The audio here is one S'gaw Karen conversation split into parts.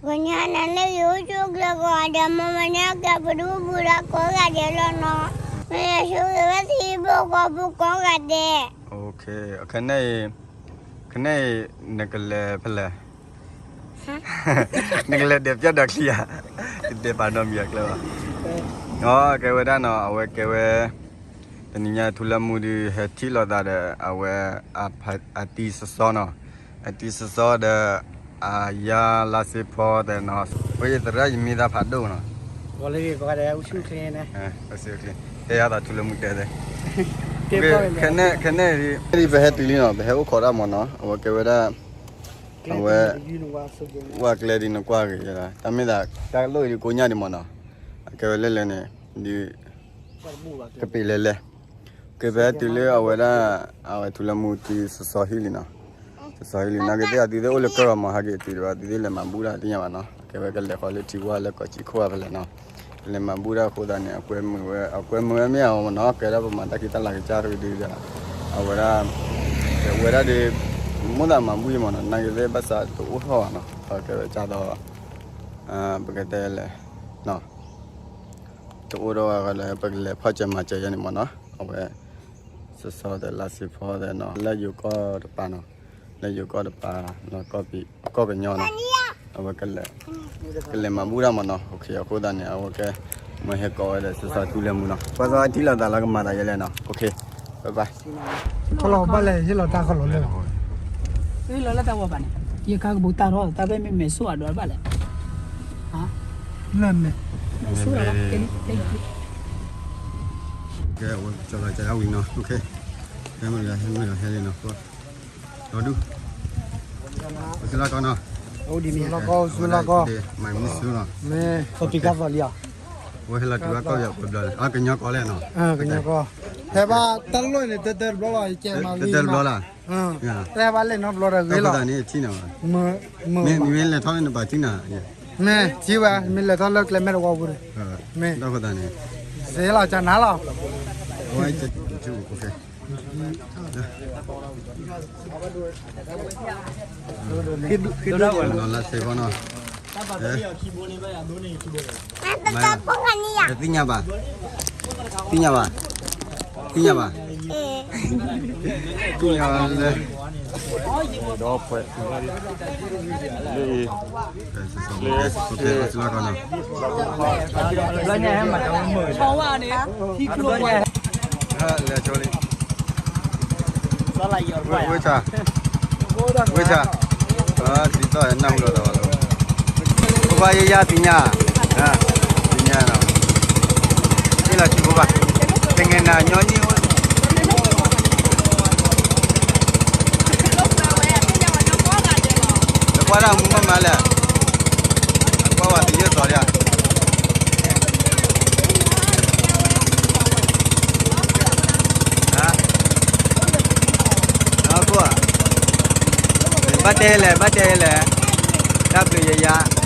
ကညီနၤလၢယအိၣ်ဆူၣ်ချ့ကိးဂၤဒဲး မ့ၢ်မနုၤကဲပဒူပူၤဒီးကိးဂၤဒဲးလီၤနီၤ, မ့ၢ်ယဆိၣ်ဂ့ၤဝဲသံဘိကီၢ်ပူၤကိးဂၤဒဲး. ခဲန့ၣ်အံၤ နကလဲၤဖဲလဲၣ်, နကလဲၤဒဲးပျီဒီးချံဧါ, ယတဲပာ်နီတမံၤအကျဲဘၣ်, ကဲဝဲဒၣ်နီၤ အဝဲကဲဝဲ တနံၤညါထူလၢမူဒုးဟဲထံၣ်လိာ်သးဒီး အဝဲ အတံၤစီစီနီၤ, အတံၤစီစီဒီး အယါလါစ့ဖီသဲးနီၤ, ပယသရၣ်ယမ့ၢ်သးဖးဒိၣ်နီၤ, တဲယၤသးထူလၢမူတဲသဲး, ခဲန့ၣ် ခဲန့ၣ်ပဟဲတုၤလံနီၤ ပဟဲအိၣ်ခိးတၢ်မ့ၢ်နီၤ အဝဲကဲဝဲဒၣ် အဝဲ ဝဲကျဲဒ်နကွၢ်ဂ့ၤ, တၢ်မ့ၢ်သး တၢ်လိၣ်အံၤဒုးကိညၢ်ဒံးမ့ၢ်နီၤ, အကဲဝဲလဲၣ်လဲၣ်န့ၣ် ဒုး ကပ့ၤလဲၤလဲၤ, ကဲပဟဲတုၤလၢအဝဲဒၣ် အဝဲထူလၢမူတံၤစီစီဟံၣ်လံနီၤ, စီစီဟံၣ်လံ နာ်က့သ့ၣ်အသုသ့ၣ်အိၣ်လၢကရၢမး ဟဲက့ၤတုၤဒီး အသုသ့ၣ်လဲၤမၤဘူၣ်တၢ်သ့ၣ်ညါဘၣ်နီၤ, ကဲဝဲကလဲၤဃီလၢထံဝါလၢကီၢ်စံခိၣ်အဖဲလဲၣ်နီၤ, လဲၤမၤဘူၣ်တၢ်အဃိသတးန့ၣ် အကွဲမုာ်ဝဲ အကွဲမုာ်ဝဲမ့ၢ်အဝဲမ့ၢ်နီၤ ကဲဒၣ်ပမၤတၢ်ခံတၢ်လၤကစၢ်ဃုာ်ဒုးဒီး အဝဲဒၣ် ဝဲဒၣ်ဒုး မိၣ်သးမၤဘူၣ်အံၤမ့ၢ်နီၤ နာ်က့သ့ၣ်ဘၣ်ဆၣ်တအိၣ်ထီၣ်ဘၣ်နီၤ ကဲဝဲကၢ်ဒီး ပကတဲလဲၣ် တအိၣ်ဒီးဝဲလၢပကလဲၤဖီၣ်စၢၤမၤစၢၤယဲန့ၣ်မ့ၢ်နီၤ အဝဲ စီစီသဲးလါစ့ဖီသဲးနီၤ လၢယိၤကီၢ်တပၤနီၤ, လၢယိၤကီၢ်တပၤ ကီၢ်ပယီၤနီၤ, အဝဲ ကလဲၤမၤဘူၣ်တၢ်မ့ၢ်နီၤ, အဃိသတးန့ၣ် အဝဲကဲ မ့ၢ်ဟဲကိးဝဲဒီးစီစီထူလၢမူနီၤ, ကွၢ်စီထံၣ်လိာ်သးလၢကမၤသးယဲလဲၣ်နီၤ, ဘၣ်ဘၣ် ခီလီၤဘၣ်လဲၣ်ဟ့ၣ်လီၤတၢ်ခီလီၤလၢ ဟ့ၣ်လီၤလၢတၢ်ဝီဘၣ်န့ၣ် ယခါကဘူးတၢ်ထီၣ် တၢ်ဖဲမ့ၢ်မဲာ်ဆိၣ်အဒိးဘၣ်လဲၣ်, လၢမဲာ် မဲာ်ဆိၣ်အဒိး ကဲ ဝဲကၠီလီၤကၠီဝံၤနီၤ, ကဲ မ့ၢ်ဟဲမ့ၢ်ဟဲလံနီၤ, ဒီဒူၣ် ပစုလီၢ်ကီနီၤ, ပစုလီၢ်ကီ, မၤမ့ၢ်စုလီၤ, မ့ၢ် ပကသီလံဧါ, ဝဲဟဲလီၤတုၤဘၣ်ကီၢ်ပယီၤပဘျီလံ, ကညီကီၢ်လဲၣ်နီၤ, ကညီကီၢ်, ဖဲဘၣ်တၢ်လီၢ်န့ၣ် တၢတၢတဘျီလီၤ, ယကဲမၤလံ, တၢ်ဘၣ်လဲၣ်နီတဘျီဒီးဂ့ၤလီၤ, မ့ၢ်လဲၤထီၣ်လၢနပာ်ထံနၤ, မ့ၢ်ထံဝဲ မ့ၢ်လဲၤထီၣ်လၢကျဲမဲာ်တဝီပူၤဒီး, မ့ၢ် စ့လီၤကနၤလီၤ, လါစ့ဖီနီၤ, သ့ၣ်ညါဘၣ်, သ့ၣ်ညါဘၣ်, သ့ၣ်ညါဘၣ်, သ့ၣ်ညါဘၣ်, ဒီးဖဲ လၢ လၢ လၢ ဝဲဆၣ်, ဝဲဆၣ်, ဒ်သိးနၢ်ဟူလီၤသးဘၣ်လီၤ, ပဘၣ်ယဲယါသ့ၣ်ညါ, သ့ၣ်ညါနီၤ, ဟ့ၣ်လီၤထံဖိဘၣ်, တငဲၤနၤညီနုၢ် နကွၢ်တၢ်မူဘၣ်မးလဲၣ်, နကွၢ်ဝဲသယုၢ်သီဒၣ်, ဘၣ်တဲလဲၣ်, ဘၣ်တဲလဲၣ်, တၢ်ဘျုးယၤ,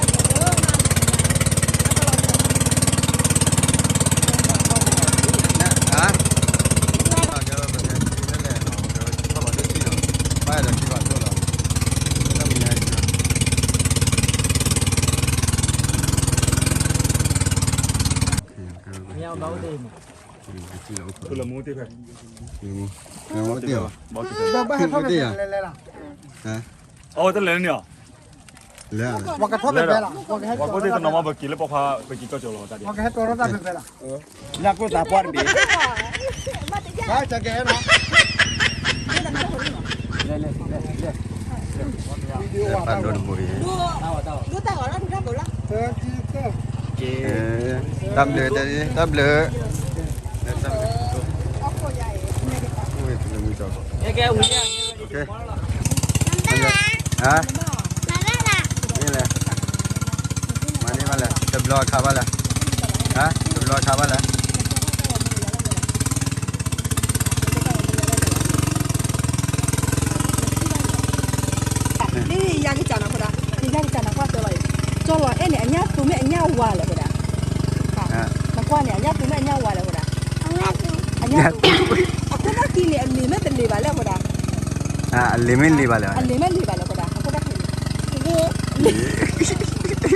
အဝဲတလဲၤန့ၣ်အီၤ, ပှၤကိးသ့ၣ်တနီၤမး ပက့ၤလၢပီခွါ ပက့ၤကီၢ်ကၠီၤလီၤတၢ်ဒ်, လၢကိၣ်သးပှၢ်တဘ့ၣ်, ဘၣ်ကဲနီၤ, ပာ်ဒိတဘိအံၤ, တၢ်ဘျုး, တၢ်ဘျုး, ဟါ, မ့ၢ်လဲၣ်, မၤန့ၢ်ဘၣ်လဲၣ်, တဘျီခါဘၣ်လဲၣ်, ဟါ, တဘျီခါဘၣ်လဲၣ်. မ့ၢ်ယကစၢ်နၤခွဲးဒၣ်, မ့ၢ်ယကစၢ်နၤခွဲးတဲလီၤအံၤ, ကၠီလီၤအဲၣ်န့ၣ် အညၣ်သူမ့ၢ်အညၣ်ဝါလဲၣ်ခွဲးဒၣ်, နကွၢ်န့ၣ် အညၣ်သူမ့ၢ်အညၣ်ဝါလဲၣ်ခွဲးဒၣ်, အခိၣ်သၣ်ခံန့ၣ် အလံၤမ့ၢ်တလံၤဘၣ်လဲၣ်ခွဲးဒၣ်, အလံၤမ့ၢ်လံၤဘၣ်လဲၣ်, အလံၤမ့ၢ်လံၤဘၣ်လဲၣ်ခွဲးဒၣ်, အခိၣ်သၣ်ခံန့ၣ်, လံၤ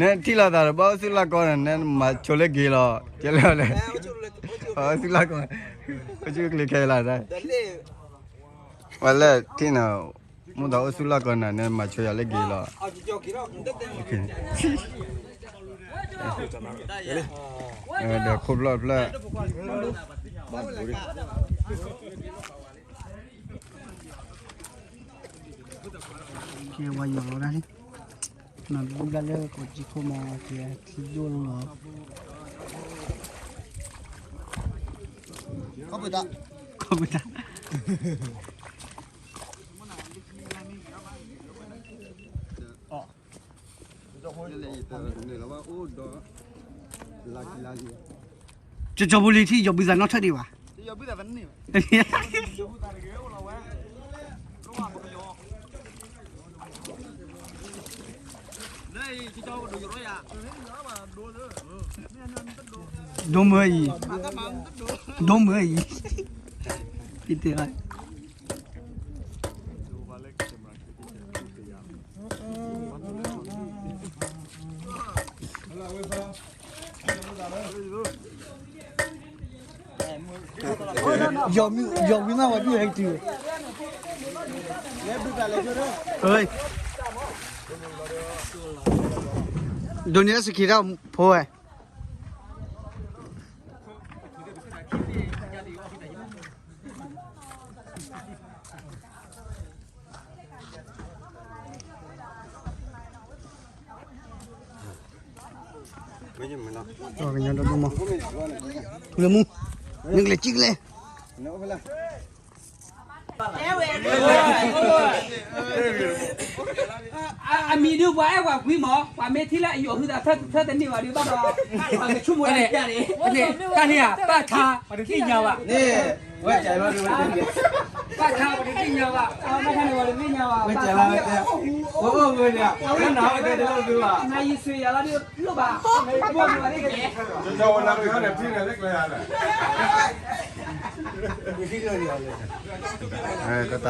နထံၣ်လိာ်သးဒီး ဘၣ်အိၣ်ဆူၣ်လၢ်ကီန့ၣ် နမၤဆိလၢဂ့ၤလီၤ, ကဲလၢာ်လဲၣ်, အိၣ်ဆူၣ်လၢ်ကီ, အိၣ်ဆူၣ်ချ့ခဲလၢာ်, ဝဲလၢထံၣ်နၤ, မိၣ်သးအိၣ်ဆူၣ်လၢ်ကီနၤ နမၤဆိယၤလၢဂ့ၤလီၤ, ဒီးခိၣ်ဖျီၣ်တဖျၢၣ် ကဲဝဲယီၤလီၤဒၣ်လံ, မၤဘူၣ်ဒၣ်လၢကိးကံခိၣ်မး ကဲထံဒိၣ်လီၤ, ခီၣ်ပတၢ် ကၠီကၠီဖိလံၤထံၣ် ယီၤဘုသးနီၣ်ထၢၣ်ဒံးဘၣ်, ဒိမၢအံၤ, ဒိမၢအံၤ, ယတဲ ယီၤဝံၤမးဝဲဒုးဟဲကတုၤ, ဒိးန့ၢ်လၢစခ့တၢ်ဖိဝဲ ကညီဒီဒိၣ်မး, ထူလၢမူ, နကလဲၤကံကလဲၣ်, အမံၤဒုးပှၤအဲၣ်ပှၤကွံမး, ပှၤမ့ၢ်ထံၣ်လၢအယီၤဟုသးထၢတန့ၢ်ဘၣ်ဒုးဘၣ်ဒီး, ပှၤကဆိကမိၣ်ဝဲ, တၢ်လံဧါ ဘၣ်ဆါ, ပှၤတသ့ၣ်ညါဘၣ်, ဘၣ်ဆါ ပှၤတသ့ၣ်ညါဘၣ်, ဘၣ်ဆါန့ၣ်ပှၤတသ့ၣ်ညါဘၣ်, နယံၤဆွ့ယၤလီၤဒုး လိၣ်ဘၣ်, ဘၣ်ဘၣ်န့ၣ်, ဝဲ တနံၤ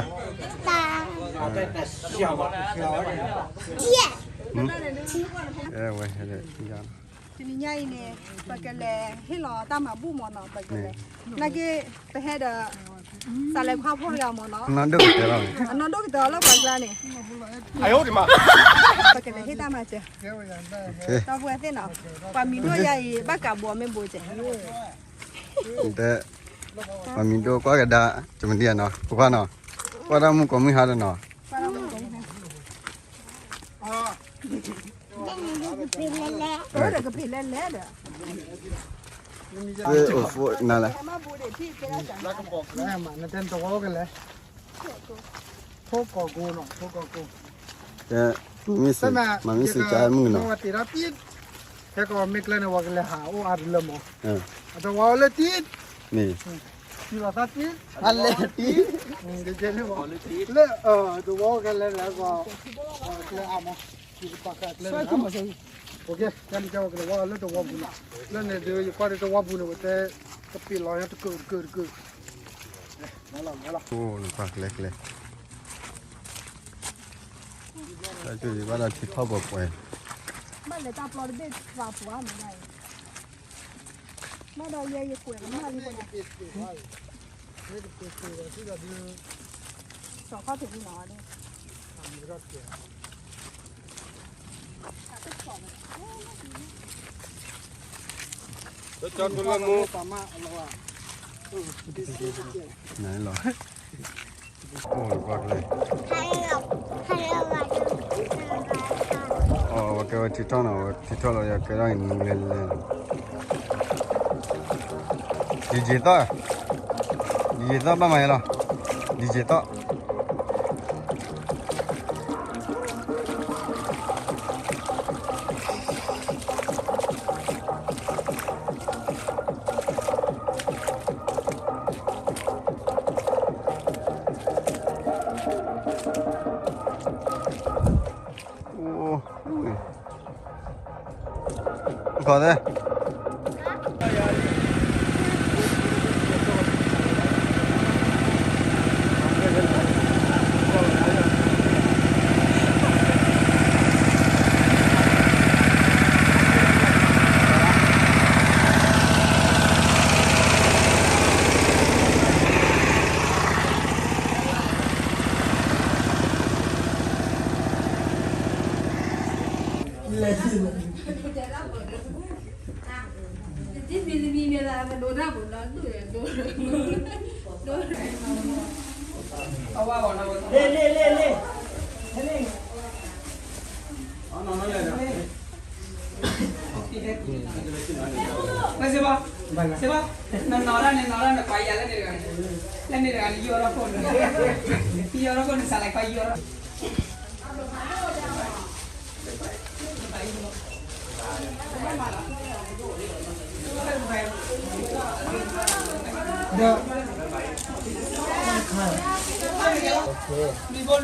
ညါအံၤန့ၣ် ပကလဲၤဟ့ၣ်လီၤတၢ်မၤဘူၣ်မးနီၤ, ပကလဲၤ, နာ်က့ ပဟဲဒီး စးလဲၤခွါဖိတဂၤမးနီၤ, အနီၢ်ဒိၣ်ကတၢၢ်လီၤလၢပှၤကျါန့ၣ်, ပကလဲၤဟ့ၣ်တၢ်မၤစၢၤ, ဒီပုၢ်ဝဲၢ်သ့ၣ်နီၤ, ပှၤမံၤဒိၣ်ယါအံၤ ဘၣ်ကးဘိမ့ၢ်ဘိစဲး, ပှၤမံၤဒိၣ်ကွၢ်ကဒါ, တမံၤဒံးနီၤ ပခွါနီၤ, ကွၢ်တၢ်မုၢ်ကိးမုၢ်ဟါဒီးနီၤ အိၣ်ဒီးကဖံးလဲၣ်လဲၣ်ဒီး, နလဲၣ်, နတဲတဝီအိၣ်ကလဲၣ်, ထိၣ်ကီၢ်ကိနီၤ, ထိၣ်ကီၢ်ကိ, မ့ၢ်စ့ၢ်ကီးမုၢ်နီၤ, တ့ထီၣ်တံၢ်, ဟဲကီးမ့ၢ်ကျဲန့ၣ် ဝဲကလဲၤဟးအိၣ်အါတလၢမး, အတဝီအိၣ်လၢတံၢ်, မ့ၢ်, တံၢ်လီၤသးတံၢ်, အလဲၤတံၢ်, လၢ, တဝီအိၣ်ကလဲၣ်လဲၣ်, ကျဲအါမး, ကျဲ, ကဲန့ၣ်ကဝဲကလဲၤဝဲလၢတဝီပူၤနီၤ, လၢန့ၣ်ဒုး ယကွၢ်ဒီးတဝီပူၤန့ၣ် ဝဲတဲ, ကပ့ၤလီၤညါတကၢၢ်တကၢၢ်တကၢၢ်, အိၣ်နကွၢ်ကျဲကျဲ, တၢ်ကဘၣ်ဒီးထံထီၣ်ပှဲၤပှဲၤ, ဘၣ်လဲၤတၢ်ပျီတဘ့ၣ်သးပူၤအါမးဒၣ်အံၤ, ဘၣ်ဒီးယဲယကွဲးကမၣ်လံ, စီၤခီၣ်ထံးလံနီၤန့ၣ် နလီၤ, အိၣ်ကွၢ်ကျဲ, အဝဲကဲဝဲထံထီၣ်နီၤ, ဝဲထံထီၣ်လီၤ ယကဲထီၣ်နူလဲလဲ, ဒံယ့ၤသီၣ်, ဒံယ့ၤသီၣ်ဘၣ်မၤယဲလီၤ, ဒံယ့ၤသီၣ် အိၣ်, ခီသဲ လ့ၣ်လ့ၣ်လ့ၣ်, စ့ဘၣ်, စ့ဘၣ်, နနီၤဒၣ်န့ၣ် နီၤဒၣ်န့ၣ် ပှၤယၤလၢန့ၣ်တဂၤန့ၣ်, လၢန့ၣ်တဂၤန့ၣ် ယီၢ်ထီၣ်ခိၣ်န့ၣ်, ယီၢ်ထီၣ်ခိၣ်န့ၣ် စးလဲၤခီယီၢ်ထီၣ် ဒီး လွံၢ်ဘိ လွံၢ်ဘ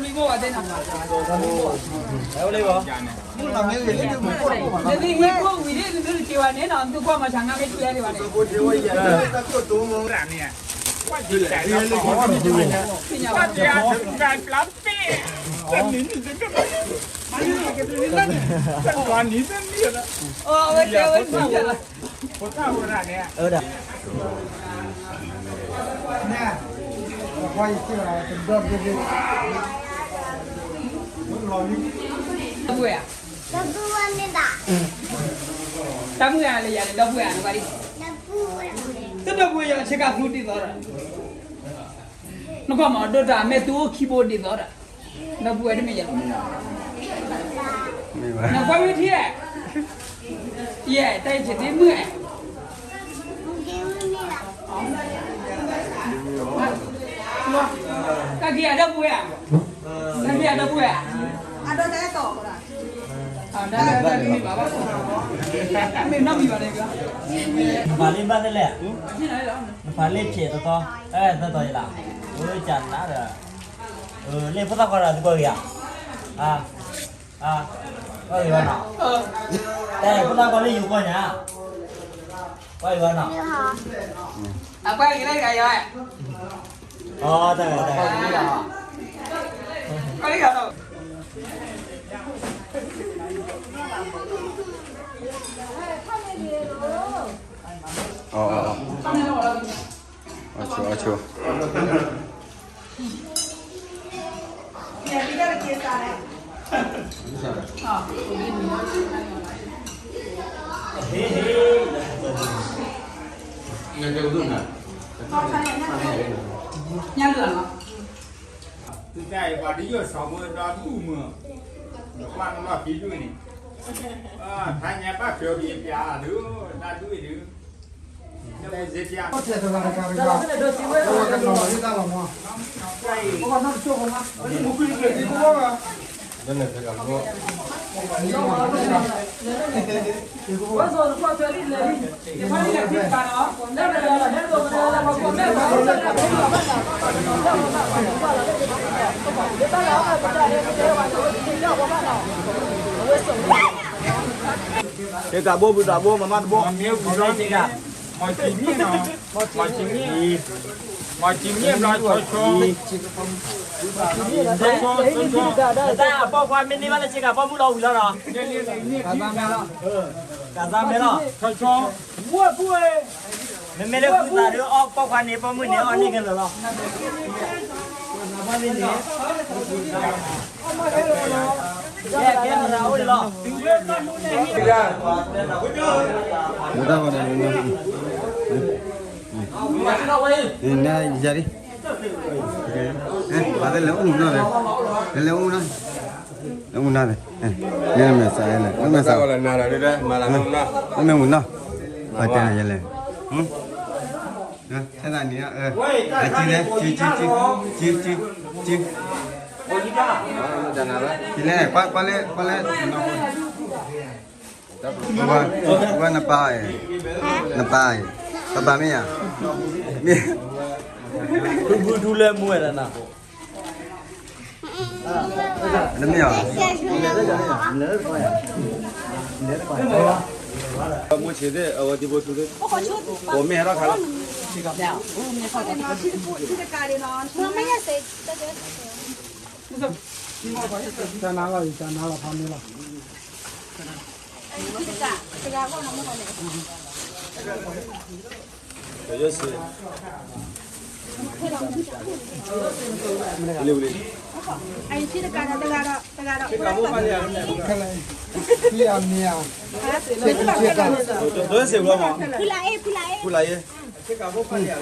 ိ ဝဲသ့ၣ်နီၤ, နသုဝံၤခိၣ်ဝံၤန့ၣ် နသုတက့ၤဝဲန့ၣ်နီၤ, နသုကွၢ်မၤဆါငါမ့ၢ်ထူၣ်ဝဲဒံးဘၣ်န့ၣ်, ပှၤ တၢ်မုၢ်ဂၤလၢယၤန့ၣ် ဒီပုၢ်ဝဲၢ်ဧါ, တဒီပုၢ်ဝဲၢ်ယၤ ဆ့ကၤဖျိဒ်သိးဒီး, နကွၢ်မၤဒိၣ်တၢ် မဲာ်တူၢ်အိၣ်ခံဘိဒ်သိးဒီး, ဒီပုၢ်ဝဲၢ်တမ့ၢ်ယၤ, နကွၢ်မ့ၢ်ထံၣ်, ယဲၢ်တၢ်ယံၤက့ၤတ့ၢ်မုၢ်ဧါ, တၢ်က့ၤအဒီပုၢ်ဝဲၢ်ဧါ, တၢ်က့ၤအဒီပုၢ်ဝဲၢ်ဧါ, အဒီတၢ်အဲၣ်တီအီၤ, မ့ၢ်နီၢ်မံၤဘၣ်န့ၣ်, နဖးလံာ်ဘၣ်သ့လဲၣ်, နဖးလံာ်ဖျဲးသီသီ, အဲၣ်သီသီယလၢ, ဝဲကနၤဒီး, လၢဖိသၣ်ခွါဒီးသုကွၢ်ဂ့ၤဧါ, ကွၢ်ဂ့ၤဘၣ်နီၤ, တၢ်ဖိသၣ်ခွါလၢယိၤကီၢ်ညါ, ကွၢ်ဂ့ၤဘၣ်နီၤ, အကွၢ်ဂ့ၤလၢဂၤယွၤ, အတၢ်ဂၤတၢ်ဂၤ, ကွၢ်ဂ့ၤလီၤ, အဆိ အဆိ ညါလၢာ်လီၤ, သုတၢ်အံၤပှၤတယိၣ်စီၤမုၢ်ဒီဒူၣ်မုၢ်, နကွၢ်နလီၢ်ဖံဒူၣ်န့ၣ်, ထါညါဘၣ်ဖျိးက့ၤပျးဒုး, တၢ်ဒူၣ်အံၤဒုး, နမ့ၢ်စ့ပျး, တၢ်ဘိ ပတၢ်ဘိ မမါတဘိ, မ့ၢ်ပူၤစီန့ၣ်, မၤစံးမ့ၢ်နီၤ, မၤစံးမ့ၢ်, မၤစံးမ့ၢ်ဘျီဆီဆီ, ဆီဆီ, ဆီဆီ, တၢ်အပိာ်ခွါမ့ၢ်န့ၢ်ဘၣ်လၢဆ့ကၤပိာ်မုၣ်လီၤဝံၤလီၤနီၤ, ကသးမဲလီၤ, ဆီဆီ, မ့မ့ၢ်လၢဃုသးဒီးအီၣ်ပိာ်ခွါန့ၣ် ပိာ်မုၣ်န့ၣ်အီၣ်န့ၢ်ကလၢာ်လီၤ, မ့ၢ်န့ၣ်, ကဲကဲနၤအိၣ်လီၤ. မူတၢ်ဂီၤန့ၣ်, နယၤဒံး, ဘၣ်သ့ၣ်လဲၤအိၣ်မူနီၢ်သ့, လဲၤလဲၤအိၣ်မူနီၢ်, လဲၤအိၣ်မူနီၢ်သ့, နမဲာ်စးလဲၣ်, နမဲာ်စး, နမဲာ်မူနီၢ်, ပှၤတဲနၤယဲလဲၣ်, အဲသးန့ၣ်, အစုလဲၣ်, စု, စု, စု, စု, စု, လဲၣ်, ကွၢ်, ကွၢ်လၢ, ကွၢ်လၢ, ဝဲနပၢ်အံၤ, နပၢ်အံၤ, ပပၢ်မ့ၢ်ယၤ, မ့ၢ်, ထူထူလဲမူဝဲဒၣ်နၤ, နမ့ၢ်အီၤ, မိၢ်ဆ့ၣ်သ့ၣ် အဝဲဒံဖိထူသ့ၣ်, ပမ့ၢ်ဟဲထီၣ်ခါလီၤ, တၢ်နါလီၤအံၤ တၢ်နါလီၤဖးမ့ၢ်လီၤ. ဖုလးအ့ၣ်, ဖုလးအ့ၣ်, ဖုလးအ့ၣ်, ဖဲလၢ, ဖုဖိမး, ဒ်ယၤ,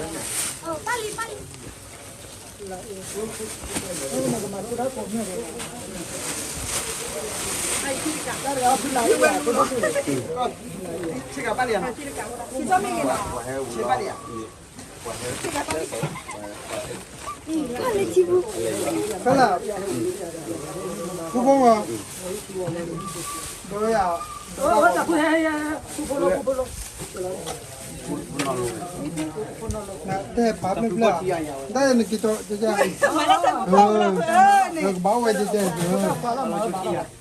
တၢ်ပာ်ဖျါဖျါ, တၢ်နက့ၤကၠီ, ကဘၣ်ဝဲကဲကဲ, မိၢ်ဆ့ၣ်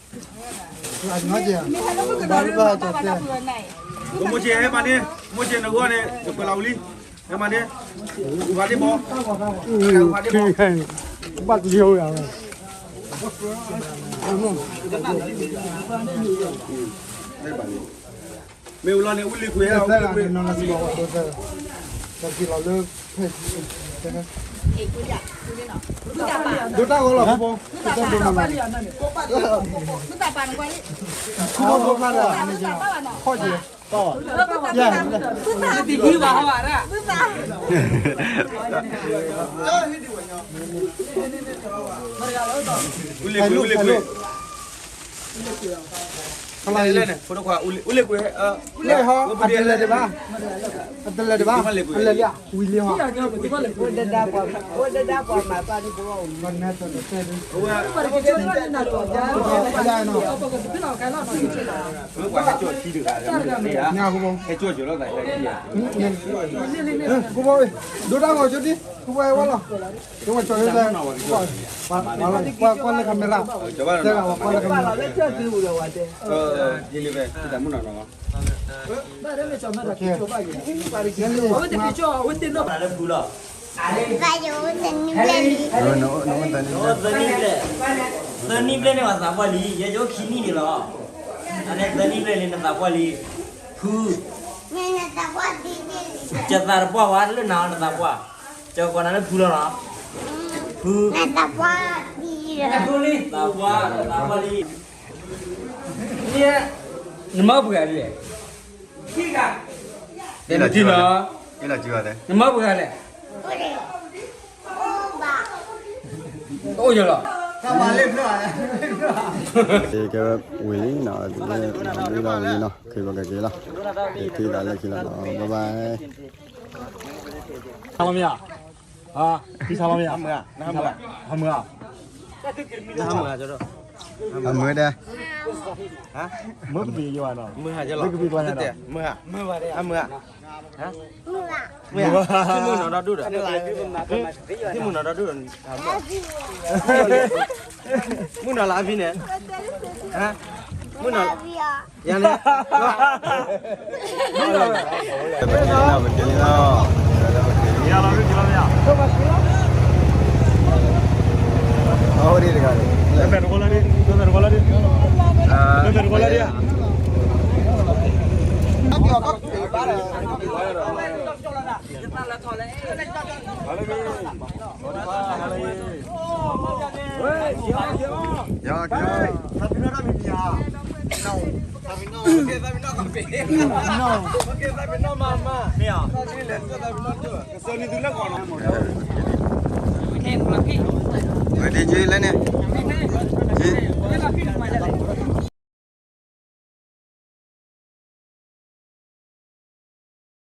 ဟဲမၤန့ၢ်, မိၢ်ဆ့ၣ်နဂီၢ်န့ၣ်, မိၢ်ဆ့ၣ်နဂီၢ်န့ၣ်, နကွဲးလီၤဝံၤလံ, ဟဲမၤန့ၢ်, ဂၤဒ့ဘီ, ဂၤဒ့ဘီ, ဘၣ်တယိယၤဝဲ, မ့ၢ်ဝံၤလီၤန့ၣ် အူလ့ၤကွံာ်ဟဲ, အူလ့ၤကွံာ်, တၢ်က့ၤလီၤလၢ, ဒိတၢ်ဂီၤလီၤ, ခူဘီဖိခါဒီး, ခီၣ်က့ၤ, အူလ့ၤကွံာ်, အူလ့ၤကွံာ်, ဖဲလဲၣ်န့ၣ်, ဖိတခွါ, အူလ့ၤကွံာ်, အတလဲၤဒံးဘၣ်, အတလဲၤဒံးဘၣ်, အလဲၤလံ, ဝံၤလံဟီ, ဝဲဒၣ်ပှၤမၤပှၢ်န့ၣ်ဖိအီၤ, ဖိဖိ, ဒိတၢ်ဂီၤကၠိဒံး, ဖိဖိဝဲလီၤ, ကၠိဝဲလီၤ, ကွၢ်လၢ camera, တဲဂၤဝဲကွၢ်လၢ camera, လၢဖူလီၤ, သၢနံၣ်ဘျဲၣ်, သၢနံၣ်ဘျဲၣ်န့ၣ် ပှၤသးပှၢ်လံ, ယဲယအိၣ်ခံနံၣ်န့ၣ်လီၤ, အန့ၣ်သၢနံၣ်ဘျဲၣ်န့ၣ် နသးပှၢ်လံ, ဖု, ကသးတပှၢ်ဝဲလၢနၤအီၤ နသးပှၢ်, ကကိးနၤလၢဖုလီၤနီၤ, ဖု, သးပှၢ်, သးပှၢ်, သးပှၢ်လံ. နမၤပှဲၤဂၤလဲၣ်, နမၤပှဲၤဂၤလဲၣ်, အိၣ်ယလီၤ, ကဲဝဲဝံၤလံနီၤ, ဝံၤလီၤဝံၤလံနီၤ, ခ့ဘၣ်ကက့ၤလီၤ, က့ၤသးလၢခံလီၤနီၤ, bye bye. ဆါလီၤမ့ၢ်ဧါ, ဟါ, ဖံဆါလီၤမ့ၢ်ဧါ, ဟါမုၢ်ဧါ, ဟါမုၢ်ဧါ, ဟါမုၢ်ဒီး, မုၢ်ကပံၤယွၤနီၤ, မုၢ်ဟါလီၤ, မုၢ်ကပံၤကျါညါနီၤ, မုၢ်ဟါ, မုၢ်ဟါ, မုၢ်ဟါ, မုၢ်ဟါ, မုၢ်နီၤဒီဒူၣ်ဒီး, မုၢ်နီၤဒီဒူၣ်ဒီး, မုၢ်နီၤလၢအဖံန့ၣ်, ဟါ မုၢ်နီၤ, ယၤန့ၣ်,